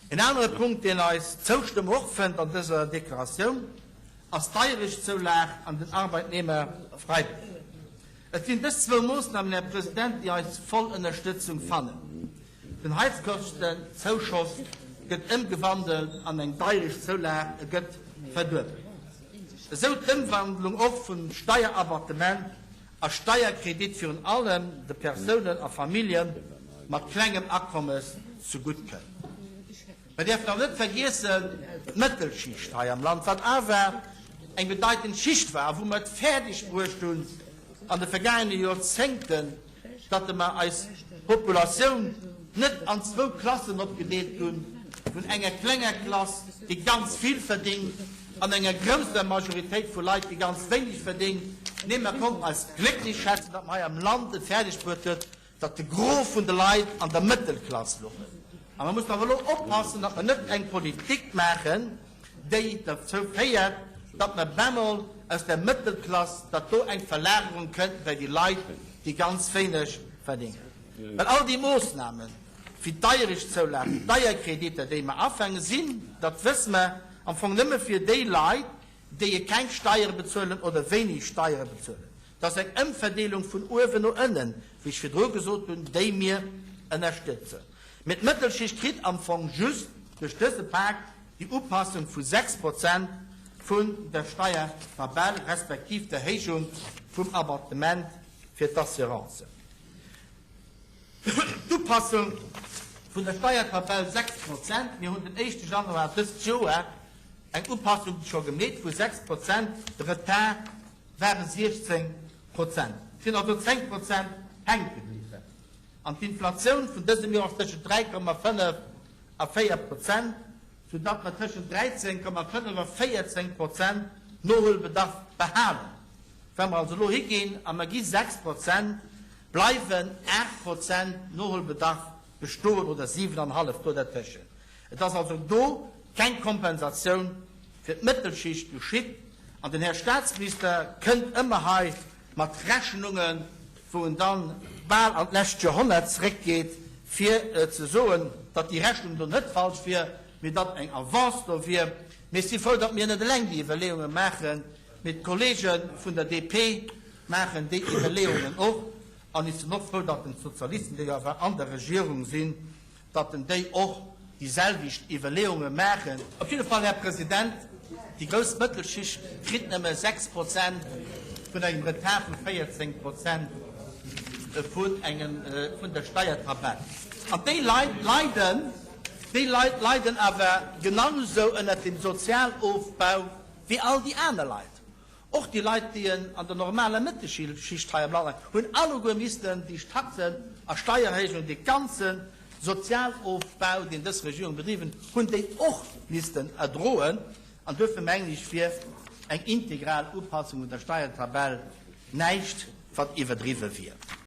En anere Punkt, deen eis Zoustëmmung och fënnt an dëser Deklaratioun, ass d'Deierechtszoulag an den Arbeitnehmerfreibetrag. Et sinn dës zwou Moossnamen, Här President, déi eis voll Ënnerstëtzung fannen. Den Heizkostenzouschos gëtt ëmgewandelt an eng Deierechtszoulag, e gëtt verduebelt. Esou d'Ëmwandlung och vum Steierabattement a Steierkredit virun allem de Persounen a Famillje mat klengem Akommes zegutt kënnt. Mer däerfen awer net vergiessen, d'Mëttelschicht hei am Land, wat awer eng bedeitend Schicht war a wou mer et fäerdeg bruecht hunn an de vergaangene Joerzéngten, datt mer eis Populatioun net an zwou Klassen opgedeelt hunn, vun enger klenger Klass, déi ganz vill verdingt, an enger grousser Majoritéit vu Leit, déi ganz wéineg verdingt. Nee, mer konnten eis glécklech schätzen, datt mer hei am Land et fäerdeg bruet huet, datt de Gros vun de Leit an der Mëttelklass louchen. A mer mussen awer elo oppassen, datt mer net eng Politik maachen, déi derzou féiert, datt mer bemol aus der Mëttelklass, datt do eng Verlagerung kënnt bei déi Leit, déi ganz wéineg verdéngen. Well all déi Moossnamen, wéi d'Deierechtszoulag, d'Deierkreditter, déi mer afänken, sinn, dat wësse mer, am Fong nëmme fir déi Leit, déi e keng Steiere bezuelen oder wéineg Steiere bezuelen. Et ass eng Ëmverdeelung vun uewen no ënnen, wéi ech virdru gesot hunn, déi mir ënnerstëtzen. Mee d'Mëttelschicht kritt am Fong just duerch dëse Pak déi Upassung vu 6 Prozent vun der Steiertabell respektiv d'Erhéijung vum Abattement fir d'Assurancen. D'Upassung vun der Steiertabell 6 Prozent, mir hunn den éischte Januar dëst Joer eng Upassung scho gemeet vu 6 Prozent, de Retard ware 16 Prozent, et sinn also 10 Prozent hänke bliwwen. An d'Inflatioun vun dësem Joer ass tëschent 3,5 a 4 Prozent, soudatt mer tëschent 13,5 a 14 Prozent Nohuelbedarf behalen. Wa mer also elo higinn a mer gi 6 Prozent, bleiwen 8 Prozent Nohuelbedarf bestoen oder 7,5 do dertëschent. Et ass also do keng Kompensatioun fir d'Mëttelschicht geschitt an den Här Statsminister kënnt ëmmer hei mat Rechnungen, wou en dann bal an d'lescht Joerhonnert zréckgeet, fir ze soen, datt déi Rechnung do net falsch wier, mee datt eng Avance do wier. Mee ech si frou, datt mir net eleng déi Iwwerleeunge maachen, mee d'Kollege vun der DP maachen déi Iwwerleeungen och. An ech sinn och frou, datt den d'Sozialisten, déi jo awer an der Regierung sinn, datt en déi och déi selwecht Iwwerleeunge maachen. Op jidde Fall, Här President, déi grouss Mëttelschicht kritt nëmme 6 Prozent vun engem Retard vu 14 Prozent vun engem, vun der Steiertabell. An déi Leit leiden, déi Leit leiden awer genausou ënnert dem Sozialofbau wéi all déi aner Leit. Och déi Leit, déi en an der normaler Mëttelschicht hei am Land leien, hunn alleguer missten déi Taxen a Steiererhéijungen, dee ganze Sozialofbau, deen dës Regierung bedriwwen, hunn déi och missten erdroen. An duerfir mengen ech, wier eng integral Upassung un der Steiertabell näischt, wat iwwerdriwwe wier.